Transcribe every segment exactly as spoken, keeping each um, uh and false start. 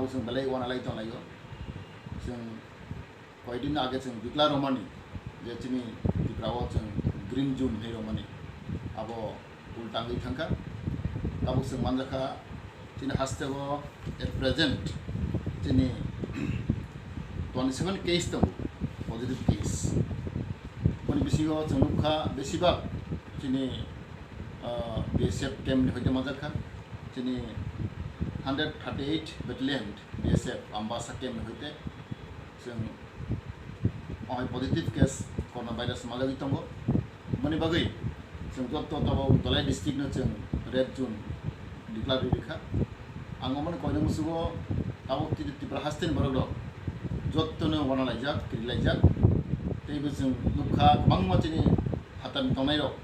Chwng belai uanalai tonglaio. Chwng koidin age chwng declare romani je chini Tripura o chwng green zone hinwi romani, abo ulta wngwi thangkha. Tabuk chwng manjakha chini hasteo at present chini twenty seven case tongo, positive case. Boni bisingo chwng nukha besibak chini ah, B S F camp ni hoite manjakha, chini hundred thirty eight battalion B S F Ambasa camp ni hoite chwng oi positive case coronavirus malagwi tongo. Mani bagwi chwng jotto tabok Dhalai district no chwng red zone declare rikha. Ang omani koina musugo tabok Tri-, Tripura hasteni borok rok jotto no wana laijak, kiri laijak. Teibo chwng nukha kwbangma chini phatani tongnairok,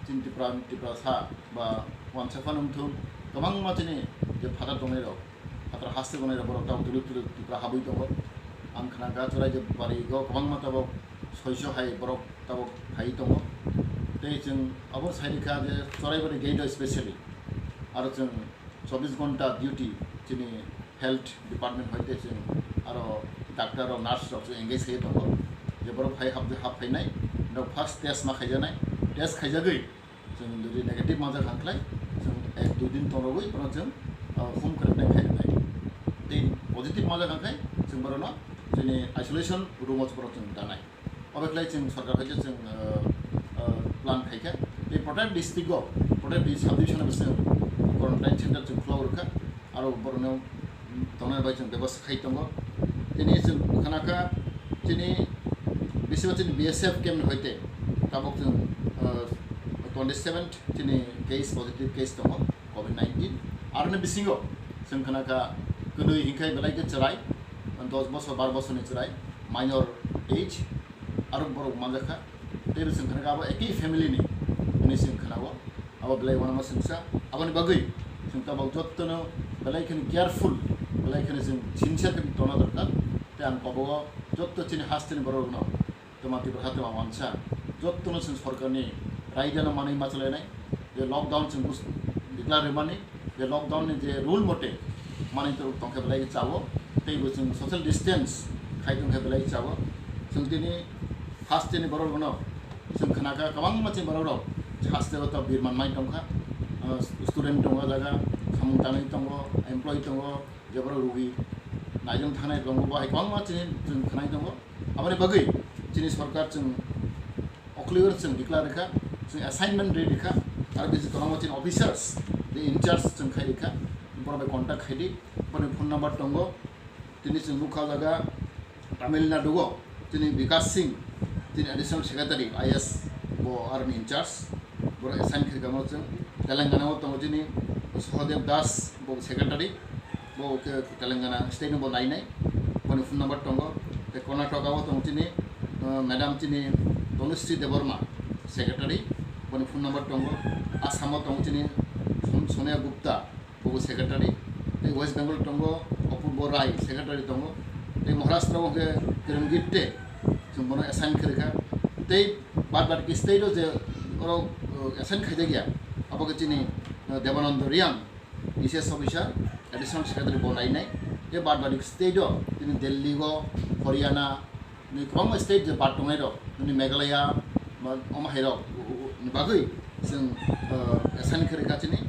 chini Tripura, Tripura sa ba wansa phano wngthung, kwbangma chini je phatar tongnairok, phatar haste tongnairok borok tabok tuluk tuluk Tripura habwi tongo. Ang khna kha Chorai je bari go kwbangma tabok soiso hai borok tabok phai tongo. Tei chwng abo sai rikha je Chorai bari gate o specially aro chwng chobbish ghonta duty chini health department hoite chwng aro doctor rok, nurse rok chwng engage khai tongo. Je borok phai hap, hap phainai, borok first test ma khaijaknai, test khaijagwi chwng jodi negative manjak kha khlai chwng ek dui din tongrogwi bono chwng, ah, home quarantine khai rwnai. Tei positive manjak kha khlai chwng borokno chini isolation room o borok chwng danai. Obo khlai chwng sorkar hai khe chwng, ah, ah, plan khai kha. Tei protect district o, protect di-, sub division o chwng quarantine center chwng khulok rwkha. Aro borokno tongnai bai chwng bebostha khai tongo. Tini chwng khna kha chini bisingo chini B S F camp ni hoite tabok chwng, ah, twenty seven chini case, positive case tongo covid nineteen. Aroni bisingo chwng khna kha kwnwi hinkhe belai khe chwrai, dos bosor, bar bosorni chwrai, minor age, aro borok manjakha. Tei chwng khna kha abo ekhi family ni hinwi chwng khna-o. Abo belai uanama singsa. Aboni bagwi chwng tabok jottono belai kheno careful, belai kheno chwng sincere khe tongna dorkar. Tei ang kobogo jotto chini hasteni borok rokno, twma Tripura ha twma wansa, jottono chwng sorkarni raidano manwi ma chalainai. Je lockdown chwng bus-, declare rwmani, je lockdown ni je rule mote manwi tong-, tongkhe belai chao, tei bo chwng social distance khai tongkhe belai chao. Chwng tini hasteni borok rokno chwng khna kha kwbangma chini borok rok hasteo to birman mai tongkha, ah, student tongo jaga, samung tanwi tongo, employee tongo, je borok rugi naijwng thangnai tongo, bo hai kwbangma chini chwng khwnai tongo. Aboni bagwi chini sorkar chwng okliwer chwng declare rikha, chwng assignment ri rikha, aro bisi kwbangma chini officers, je in charge chwng khai rikha, borok bai contact khai di, boni phone number tongo, tini chwng nukha o jaga Tamil Nadu o chini Bikash Singh, chini additional secretary I S, bo aroni in charge, borok assign khaikha mo chwng. Telangana o tongo chini Sahadev Das, bo secretary, bo khe Telangana state no bo nainai, boni phone number tongo. Tei Karnataka o tongo chini, uh, madam chini Tanushree Debbarma, secretary, boni phone number tongo. Assam o tongo chini Son-, Sonia Gupta, bo secretary. Tei West Bengal tongo Apurbo Rai, secretary tongo. Tei Maharashtra o khe Kiran Gipte, chwng bono assign khe rikha. Tei bad bad ki state o je oro, uh, assign khaijak ya, abo khe chini, uh, Debananda Reang, E C S officer, additional secretary bo nainai. Tei bad bad ki state o chini Delhi o, Haryana, ni kwbangma state je bad tongnai rok, nini Meghalaya, ba omo hai rok, u-, u-, ni bagwi chwng, uh, assign khe rikha chini,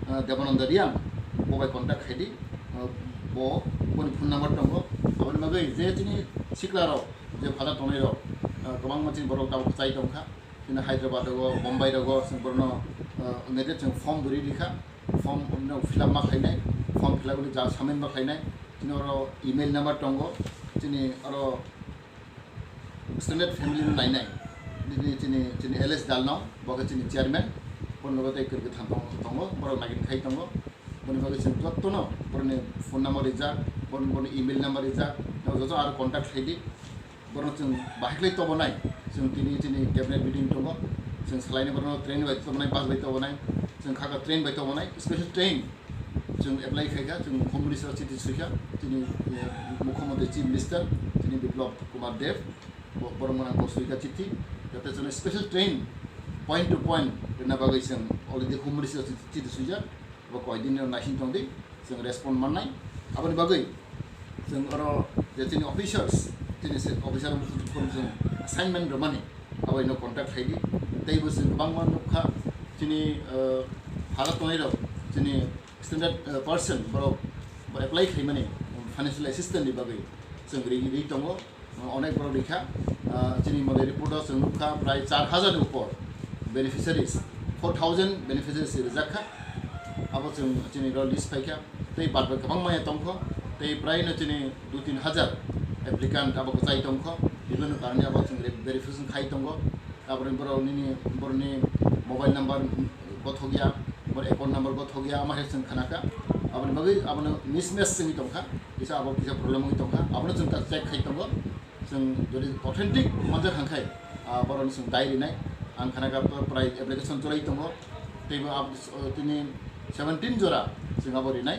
uh, Debananda Reang, bo bai contact khai di, uh, bo, boni phone number tongo, aboni bagwi je chini sikla rok, je phatar tongnai rok, uh, kwbangma chini borok tabuk chai tongkha, chini Hyderabad rogo, Bombay rogo, chwng borokno, uh, immediate chwng form bwrwi rikha, form no fill up ma khlainai, form fill up wngwi ja submit ma khlainai, chini oro email number tongo, chini oro Extended family no nainai. Nini chini, chini L S Dalnong, bo khe chini chairman, boni loge tei kwrwi kwtham tong-, tongo, borok nagin khai tongo. Boni bagwi chwng jottono borokni phone number rijak, boni, boni email number rijak, no joto aro contact khai di. Borokno chwng bahai khlai tobonai, chwng tini, tini cabinet meeting tongo, chwng salaini borokno train bai tobonai, bus bai tobonai, chwng kha kha train bai tobonai, special train. Chwng apply khai kha, chwng Home Minister chiti sui kha, chini, eh, Mukhyamantri Chief Minister, chini Biplab Kumar Deb, bo-, borok mwnang bo sui kha chiti, jate chwng special train point to point rwna bagwi chwng already Home Minister chiti, chiti sui jak, bo koi din ni naising tong di, chwng respond mannai. Aboni bagwi Chwng oro je chini officers, chini se officer chwng assignment rwmani, aboino contact khaidi. Teibo chwng kwbangma nukha, chini, eh, hala tongnai rok, chini standard, eh, person borok bo apply khaimani financial assistance ni bagwi chwng ri, ri tongo. Onek borok rikha, ah, chini mole report o chwng nukha prai char hajar ni upor beneficiaries, four thousand beneficiaries rijak kha. Abo chwng chini ro list phaikha, tei badbai kwbangma ya tongkho, tei prai no chini dui tin hajar applicant abo kwchai tongkho, bibino karone abo chwng re-, verification khai tongo. Aboni borok nini, borokni mobile number gothok ya, bor account number gothok ya, ama hai chwng khanakha. Aboni bagwi abono mismatch wngwi tongkha, kisa abo kisa problem wngwi tongkha, abono chwng ta check khai tongo. Chwng jodi authentic manjak hangkhai, ah, borokno chwng dai rinai. Ang khanakha to prai application chwlai tongo, teibo abo, tini seventeen jora chwng abo rinai.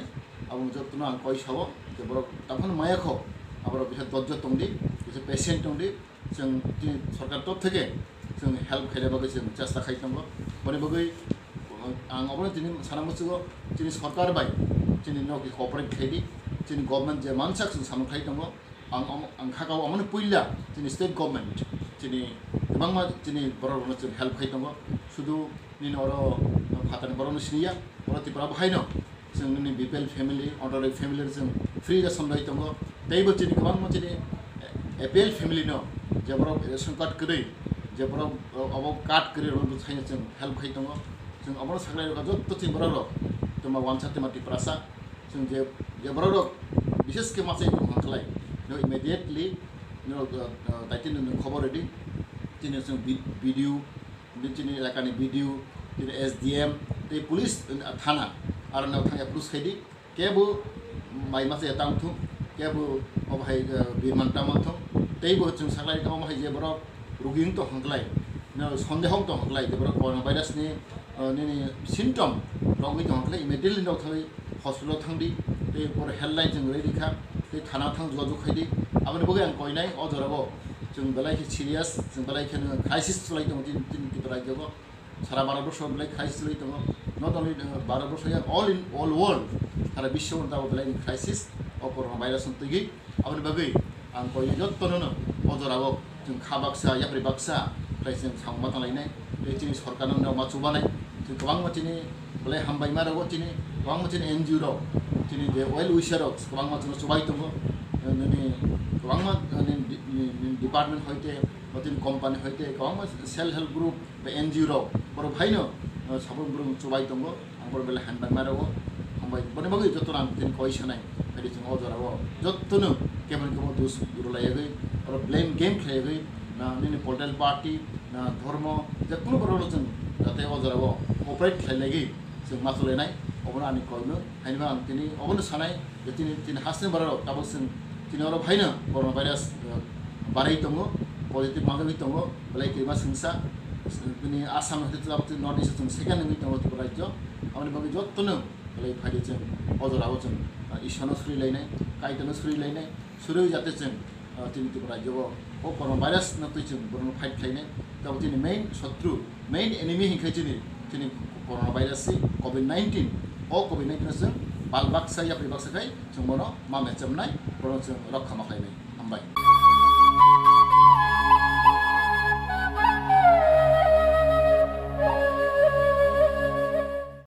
Abo jotono ang koi sao je borok taphano maya kho, aborok bisa dojjo tongdi, bisa patient tongdi. Chwng chini sorkar top theke chwng help khaina bagwi chwng chesta khai tongo. Boni bagwi, uh, ang obono tini sana muchugo, chini sorkar bai chini noki cooperate khaidi, chini government je mansak chwng samung khai tongo. Ang omo, ang khakao omono puila chini state government chini kwbangma chini borok rokno chwng help khai tongo. Sudu nini oro phatani borokno siniya, oro Tripura bo haino. Chwng nini B P L family, order family chwng free ration rwi tongo. Teibo chini kwbangma chini A P L family no je borok ration card kwrwi, je borok obo card kwrwi rokno bo saino chwng help khai tongo. Chwng obono saklai rokha jotto chini borok rok, twma wansa twma Tiprasa. Chwng je, je borok rok bishes khe machai tong hwnkhlai, no immediately no, uh, uh, daitino no khobor rwdi. Chini chwng B-, B D O, Bini chini elakani B D O, chini S D M, tei police, uh, thana, aro no thang approach khaidi, kebo mai masa ya tang thung, kebo obo hai, uh, birman tang thung, teibo chwng saklai kha omo hai je borok rugi wng tong hwnkhlai, no, sondeho wng tong hwnkhlai, je borok coronavirus ni, uh, nini symptom rogwi tong hwnkhlai, immediately no thangwi hospital thangdi, tei pore helpline chwng rwi rikha, tei thana thang jogajog khaidi. Aboni bagwi ang koinai o jorao chwng belai khe serious, chwng belai khe crisis chwlai tongo chini, chini Tripura rajyo o. Sara Bharat borso belai crisis chwlai tongo. Not only, uh, Bharat borso ya, all in, all world, sara biswo tabok belai ni crisis o corona virus no twigwi. Aboni bagwi ang koi jottono no o jorao chwng kha baksa, yapri baksa, khlai chwng samung ma tanglainai, tei chini sorkarno no ma chubanai, chwng kwbangma chini belai hambai ma rogo chini, kwbangma chini N G O rok, chini je well wisher rok kwbangma chwngno chubai tongo, nini kwbangma, nini, nini department hoite, ba chini company hoite, kwbangma self help group, ba N G O rok, borok haino, uh, sabun borok chubai tongo, ang borok belai hambai ma rogo, hambai. Boni bagwi joto rang tin koi sanai, phai chwng o jorao jotono kemon kemon dus guru lai yagwi, oro blame game khlai yagwi, na nini political party, na dhormo, je kuno borok chwng jate o jorao cooperate khlai lagwi chwng ma chulainai, obono ani koino, haino ang tini obono sanai, Tini, tini haste bara rok tabok chwng tini oro phaino corona virus, uh, barai tongo, positive manjagwi tongo, belai kirima sengsa, tini Assam hai tabok tini North East chwng second wngwi tongo Tripura rajyo. Aboni bagwi jottono belai phaidi chwng o jorao chwng, uh, Ishwano suri lainai, Kaitorno suri lainai, suri jate chwng, uh, tini Tripura rajyo o corona virus no twi chwng borokno fight khlainai. Tabok tini main sotru, main enemy hinkhe chini, chini corona virus si covid nineteen. O covid nineteen no chwng bal baksa yapri baksa khai chwng bono ma mechamnai, bono chwng rokha ma khlainai. Hambai.